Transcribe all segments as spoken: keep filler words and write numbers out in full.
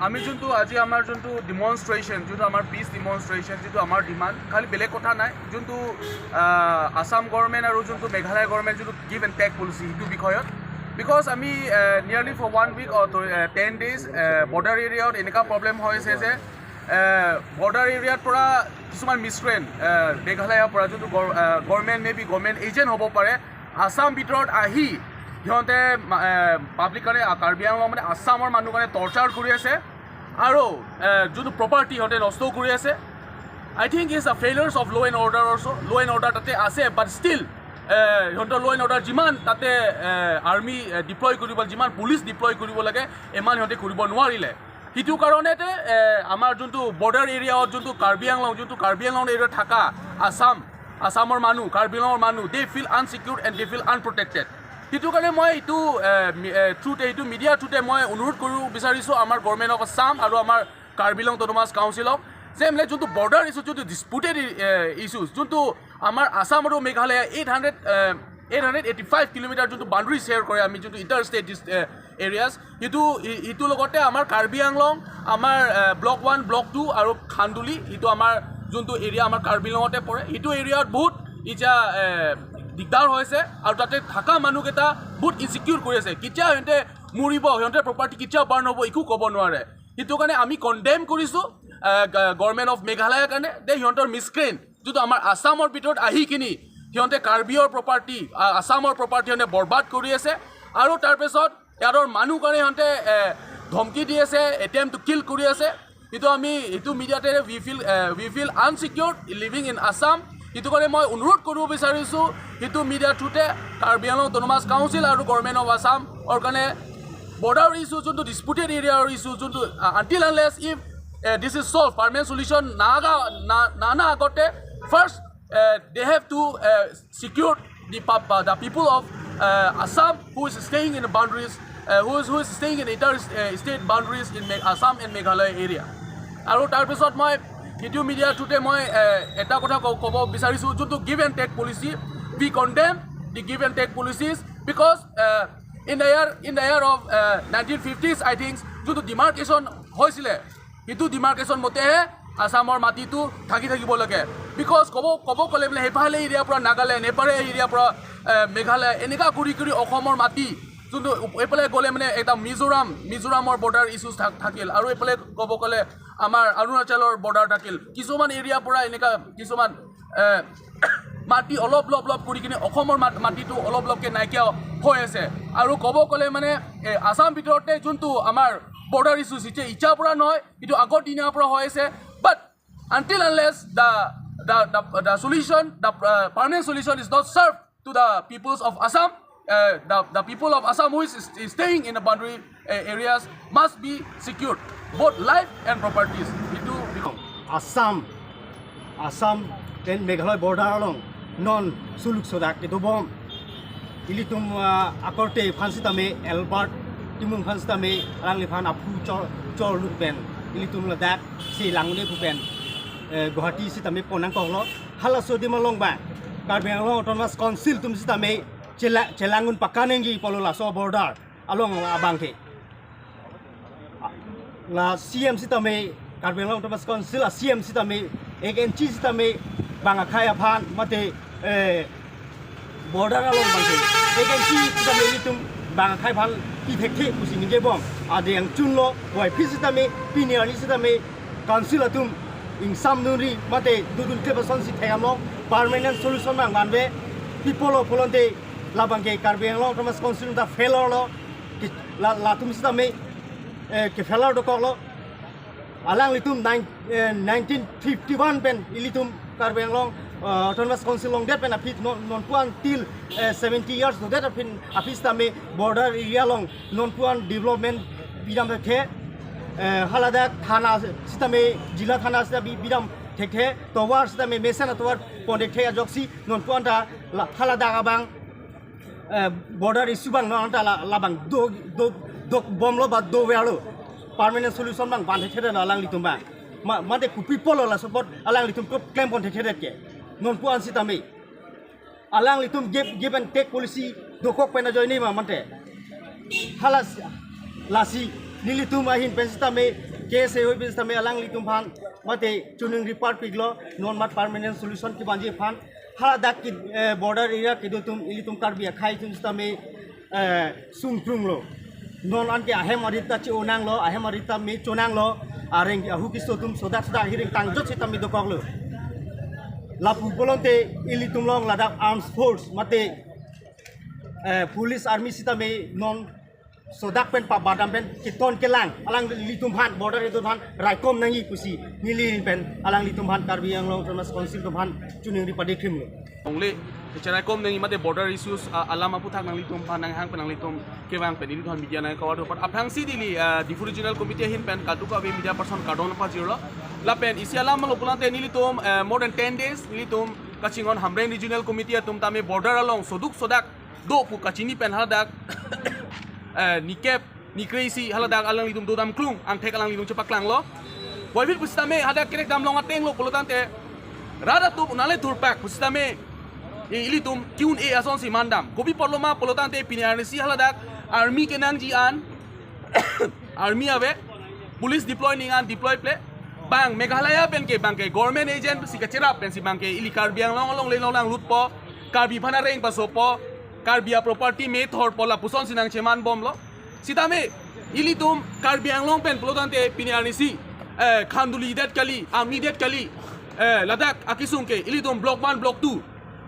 আমি যোনটো আজি আমাৰ যোনটো ডিমনষ্ট্ৰেশ্যন, যোনটো আমাৰ পিচ ডিমনষ্ট্ৰেশ্যন, যিটো আমাৰ ডিমাণ্ড, খালি বেলেগ কথা নাই। যোনটো আহ, আছাম গভৰ্ণমেণ্ট আৰু যোনটো মেঘালয় গভৰ্ণমেণ্ট যোনটো গিভ এণ্ড টেক পলিচি, সেইটো বিষয়ত। বিকজ আমি nearly for one week or ten days border এৰিয়াত এনেকুৱা প্ৰব্লেম হৈছে যে বৰ্ডাৰ এৰিয়াৰ পৰা কিছুমান মিছক্ৰেণ্ট মেঘালয়ৰ পৰা, যোনটো government may be government agent হ'ব পাৰে, আছাম ভিতৰত আহি সিহঁতে পাব্লিক কাৰণে, আহ, কাৰ্বি আংলং মানে আছামৰ মানুহ কাৰণে টৰ্চাৰ কৰি আছে আৰু আহ, যোনটো প্ৰপাৰ্টি সিহঁতে নষ্ট কৰি আছে। I think it's a failures of law and order also. Law and order তাতে আছে, বাট ষ্টিল সিহঁতৰ ল' এণ্ড অৰ্ডাৰ যিমান তাতে আৰ্মি ডিপ্লয় কৰিব, যিমান পুলিচ ডিপ্লয় কৰিব লাগে, ইমান সিহঁতে কৰিব নোৱাৰিলে। সেইটো কাৰণতে এ, আমাৰ যোনটো বৰ্ডাৰ এৰিয়াত যোনটো কাৰ্বি আংলং, যোনটো কাৰ্বি আংলং এৰিয়াত থকা আছাম, আছামৰ মানুহ, কাৰ্বি আংলঙৰ মানুহ, they feel unsecured and they feel unprotected. সেইটো কাৰণে মই এইটো থ্ৰুতে, এইটো মিডিয়া থ্ৰুতে মই অনুৰোধ কৰিব বিচাৰিছোঁ আমাৰ গভৰ্ণমেণ্ট অফ আছাম আৰু আমাৰ কাৰ্বি আংলং অট'নমাছ কাউন্সিলক যে মানে যোনটো বৰ্ডাৰ ইছ্যু, যোনটো ডিছপুটেড ইছ্যুজ, যোনটো আমাৰ আছাম আৰু Meghalaya eight hundred eight hundred eighty five kilometre যোনটো বাউণ্ডেৰী শ্বেয়াৰ কৰে আমি, যোনটো ইণ্টাৰ ষ্টেট এৰিয়াজ, সেইটো ই- ইটোৰ লগতে আমাৰ কাৰ্বি আংলং, আমাৰ ব্লক ওৱান, ব্লক টু আৰু খান্দুলি, সেইটো আমাৰ যোনটো এৰিয়া আমাৰ কাৰ্বি আংলঙতে পৰে, সেইটো এৰিয়াত বহুত এতিয়া এ, দিগদাৰ হৈছে আৰু তাতে থকা মানুহকেইটা বহুত ইনচিকিউৰ কৰি আছে। কেতিয়া সিহঁতে মৰিব, সিহঁতৰ প্ৰপাৰ্টি কেতিয়া বাৰ্ণ হ'ব, একো ক'ব নোৱাৰে। সেইটো কাৰণে আমি কণ্ডেম কৰিছোঁ গভৰ্ণমেণ্ট অফ মেঘালয়ৰ কাৰণে যে সিহঁতৰ মিছক্ৰেণ্ট যোনটো আমাৰ আছামৰ ভিতৰত আহি কিনি সিহঁতে কাৰ্বিৰ প্ৰপাৰ্টি, আ- আছামৰ প্ৰপাৰ্টি সিহঁতে বৰবাদ কৰি আছে আৰু তাৰপিছত ইয়াৰ মানুহ কাৰণে সিহঁতে এ, ধমকি দি আছে, এটেম্প টু কিল কৰি আছে। সেইটো আমি এইটো মিডিয়াতে we feel we feel unsecured living in Assam। সেইটো কাৰণে মই অনুৰোধ কৰিব বিচাৰিছোঁ সেইটো মিডিয়া থ্ৰুতে কাৰ্বি আংলং অট'নমাছ কাউন্সিল আৰু গভৰ্ণমেণ্ট অফ আছামৰ কাৰণে বৰ্ডাৰ ইছ্যু যোনটো ডিছপুটেড এৰিয়াৰ ইছ্যু যোনটো until unless if this is solve, permanent solution Naga না নানা আগতে first they have to secure the pub- uh, the people of uh, Assam who is staying in the boundaries, uh, who is who is staying in inter uh, state boundaries in Me- Assam and Meghalaya area. আৰু তাৰপিছত মই সেইটো মিডিয়া থ্ৰুতে মই এ, এটা কথা ক- ক'ব বিচাৰিছোঁ, যোনটো give and take policy, we condemn the give and take policies because uh, in the year in the year of uh, nineteen fifties, I think, যোনটো ডিমাৰ্কেশ্যন হৈছিলে, সেইটো ডিমাৰ্কেশ্যন মতেহে আছামৰ মাটিটো থাকি থাকিব লাগে। বিকজ ক'ব ক'ব গ'লে বোলে সেইফালে এৰিয়াৰ পৰা নাগালেণ্ড, এইফালে এৰিয়াৰ পৰা এ, মেঘালয়, এনেকুৱা কৰি কৰি অসমৰ মাটি যোনটো উপ- এইফালে গ'লে মানে এটা মিজোৰাম, মিজোৰামৰ বৰ্ডাৰ ইছ্যুজ থাক থাকিল আৰু এইফালে ক'ব গ'লে আমাৰ অৰুণাচলৰ বৰ্ডাৰ থাকিল। কিছুমান এৰিয়াৰ পৰা এনেকুৱা কিছুমান এ, মাটি অলপ অলপ অলপ কৰি কিনে অসমৰ মাত- মাটিটো অলপ অলপকৈ নাইকিয়া হৈ আছে। আৰু ক'ব গ'লে মানে এ, আছাম ভিতৰতে যোনটো আমাৰ বৰ্ডাৰ ইছ্যুজ এতিয়া ইচ্ছাৰ পৰা নহয়, এইটো আগৰ দিনৰ পৰা হৈ আছে। But until unless the the the, the solution, the uh, permanent solution is not served to the peoples of Assam, uh, the the people of Assam who is, is staying in the boundary uh, areas must be secured both life and properties. Itu itu. Assam, Assam pen Meghalaya border along non suluk sodak kedobom. Ilitum uh, akorte aphan sitame Albert Timung aphan sitame alangliphan aphu chor chor luk pen ilitum ladak si langne pu pen eh, Guwahati sitame pon nangkoklo. Halaso adim along ba Karbi Anglong Autonomous Council atum sitame chela- chelangun pakanengji pulo laso border along abang ke. La C M sitame, Karbi Anglong Autonomous Council a C M sitame, ek inchi sitame bang akhei aphan mate eh, border along bang ke. Ek inchi sitame ilitum bang akhei aphan pi thekthe pusi ningje bom. Ade angchunlo, wai phi sitame, pini arni sitame, council atum ingsam nuri mate dudun kle bason si thek amlo, permanent solution bang banve, pi pulo pulote labang ke Karbi Anglong Autonomous Council ta failure lo, ki- la- latum sitame eh, ke failure dokoklo. Alanglitum nine- eh, nineteen fifty-one pen ilitum Karbi Anglong uh, Autonomous Council longdet pen aphi non non puan till eh, seventy years dodet aphin aphi sitame border area along non puan development bidam thekthe. Eh, haladak thana sitame, jila thana sitame bidam thekthe, tovar sitame mesen atovar pon thekthe ajoksi non puan ta la- haladak abang eh, border issue bang non ta la- labang do do do bomlo ba doverlo, permanent solution bang ban thekthe alanglitum bang. Ma- mate kopi pulo la support alanglitum ko claim pon thekthe ke. Non puan sitame alanglitum give give and take policy dokok pen ajoine ma mate. Hala si- lasi nelitum ahin pen sitame Case ahoi pen sitame alanglitum aphan mate choningri parpiklo, non mat permanent solution kevanji aphan. Haladak ke, eh, border area kedo atum, ilitum Karbi akhei atum sitame, eh, sungtrunglo. Non anke ahem arit ta che-onanglo, ahem arit ta me chonanglo, areng ahu keso atum sodak sodak hiring tangjot sitame dokoklo. Lapu pulote ilitum along ladak armed force mate, eh, police army sitame non sodak pen pabadam pen keton kelang alanglitum aphan, border atum aphan raikom nangji pusi neli pen alanglitum aphan, Karbi Anglong Autonomous Council atum aphan choningri pade krimlo. Ongle, kacharaikom nangji mate border issues, ah, alam aputhak nanglitum aphan nanghang pen nanglitum kevang pen nelitum media nangkawar aphan aphrangsi neli, ah, Diphu Regional Committee ahin pen kadokave media person kardom pajirlo. Lapen isi alam lo pulote nelitum, eh, more than ten days nelitum kachinghon Hamren Regional Committee atum tame border along soduk sodak do pu kachini pen haladak, eh, nikep nikre isi haladak alanglitum dodam klung, angthek alanglitum chepaklanglo. Puvoiphit pusitame hadak kerek damlong atenglo pulotangte, rat atum unale thurpak pusitame, i- ilitum kiun e asonsi mandam. Kopi apotlo ma pulotangte pini arnisi haladak army kenangji an, army ave, police deploy ning an deploy ple. Bang Meghalaya pen ke bang ke government agent si kacherap pensi bang ke ili Karbi Anglong along le lonang lutpo, Karbi aphan areng pasopo, Karbi a property me thorpo, lapusonsi nangcheman bomlo. Sitame ilitum Karbi Anglong pen pulotangte pini arnisi, eh, khanduli det kali, army det kali, eh, ladak akesung ke ilitum block one, block two.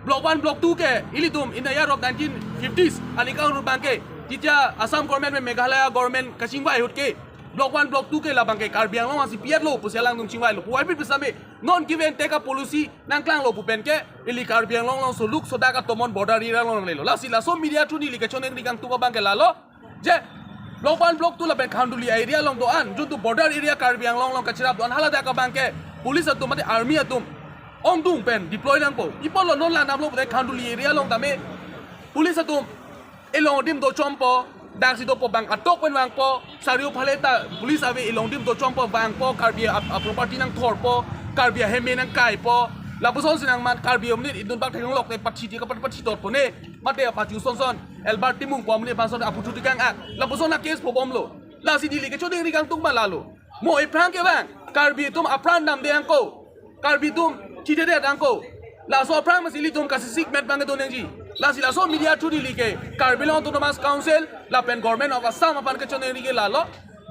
Block one, block two ke ilitum in the year of nineteen fifties aningkan ahut bang ke, jitya Assam government pen Meghalaya government kachingvai ahut ke, block one, block two ke labang ke Karbi Anglong asi pietlo pusi alangtum chingvailo. Puvoiphit pusitame non give and take a policy nangklanglo pu pen ke ili Karbi Anglong along soduk sodak atomon border area along lelo. Lasi laso media through neli kachoningri kangtung abang ke lalo, je block one, block two lapen khanduli area along do an, juntu border area Karbi Anglong along kacherap do an, haladak abang ke police atum mate army atum ongdung pen deploy nangpo. Pi apotlo non langdamlo pute khanduli area along tame police atum elong adim dochompo, daksi dopo bang atok pen vangpo, sario phale ta police ave, elong adim dochompo, vangpo, Karbi a, a property nangthorpo, Karbi ahem me nangkaipo, lapusonsi nangman, Karbi amonit idun bak theklong lok te pathi ti kapat pathi totpo ne, mate apachun sonson, Albert Timung pu amonit aphanson aputhu tikang ak, lapuson a case po bomlo. Lasi neli kachoningri kangtung ma lalo. Mo ephrang ke bang Karbi atum apran damde angko, Karbi atum chitede angko. Laso aphrang masi ilitum kasisik met bang kedo nangji. Lasi laso media through neli ke Karbi Anglong Autonomous Council lapen Government of Assam aphan kachoningri ke lalo.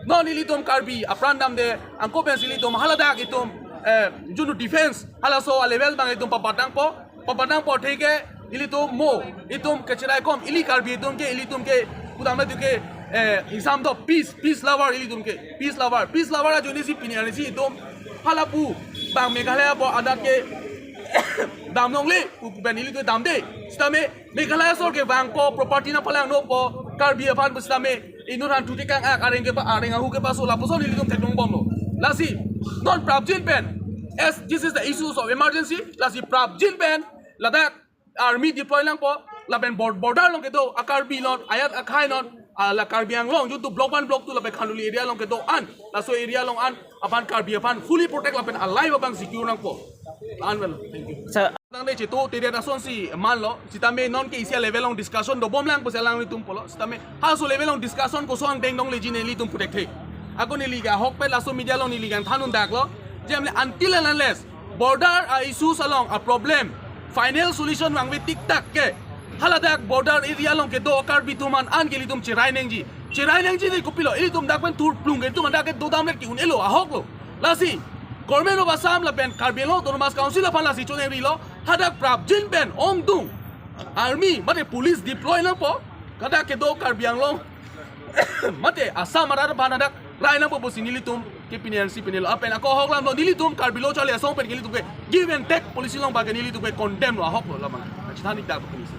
Non ilitum Karbi apran damde angko pensi ilitum haladak itum, eh, juntu defense halaso a level bang itum pabat nangpo. Pabat nangpo athe ke ilitum mo, itum kacharaikom, ili Karbi atum ke, ilitum ke, kudam itu ke, eh, exam do peace, peace lover ilitum ke, peace lover, peace lover ajoine si pini arnisi itum halapu bang Meghalaya apor adat ke dam longle pu pen ilitum damde. Sitame Meghalaya asor ke vangpo, property nangpalang nokpo, Karbi aphan pusitame inut aphan thu tikang ak, areng kepa, areng ahu kepaso, lapuson ilitum theklong bomlo. Lasi non prapjin pen, as this is the issues of emergency, lasi prapjin pen ladak army deploy nangpo, lapen bor-, border along kedo a Karbi non, ajat akhei non, a la Karbi Anglong juntu block one, block two lapen khanduli area along kedo an, laso area along an aphan, Karbi aphan fully protect lapen a life abang secure nangpo. An vel. Thank you. Sir. Tangte chetu tede asonsi manlo, sitame non ke isi a level along discussion dobom lang pusi alanglitum pulo, sitame halaso level along discussion koson angdeng dong leji nelitum puthekthe. Ako neli ke ahok pen laso media along neli kangthan un-edaklo, je mane until and unless border a issues along a problem final solution vangve tik tak ke, haladak border area along kedo Karbi atum an ke ilitum cherai nangji. Cherai nangji ne kopilo, ilitum dak pen thurplung ke, itum dak ke dodam let ke un-elo, ahoklo. Lasi Government of Assam lapen Karbi Anglong Autonomous Council aphan lasi choningrilo, hadak prapjin pen ongdung army mate police deploy nangpo, hadak kedo Karbi Anglong mate Assam arat aphan hadak rai nangpo pusi nelitum ke pini arnisi pinelo. Lapen ako ahok lamlo, nelitum Karbi Lo Charli Asong pen ke nelitum ke give and take policy along bang ke nelitum ke condemn lo, ahoklo labang. Achithan ik dak pu nisi.